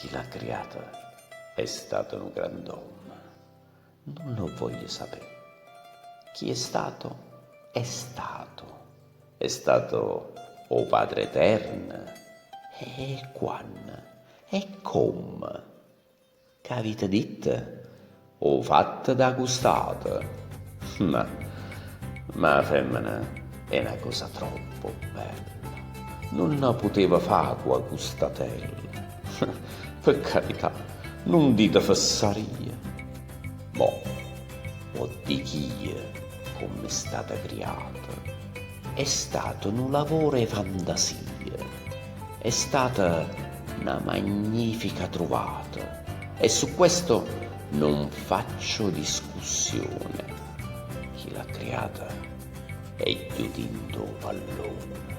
Chi l'ha criata è stato nu grand'ommo. Nun 'o voglio sapè. Chi è stato è stato. È stato 'o Padre Eterno. E quanno? E comme? Ch'avite ditto? 'O fatto d' 'a custata? Ma ma 'a femmena è na cosa troppo bella, nun 'a puteva fa' cu 'a custatella. Pe carità, nun dite fessarie. Mo 'o ddich'io comm'è stata criata, è stato nu lavoro 'e fantasia, è stata na magnifica truvata e su questo non faccio discussione, chi l'ha criata è gghiuto 'int' 'o pallone.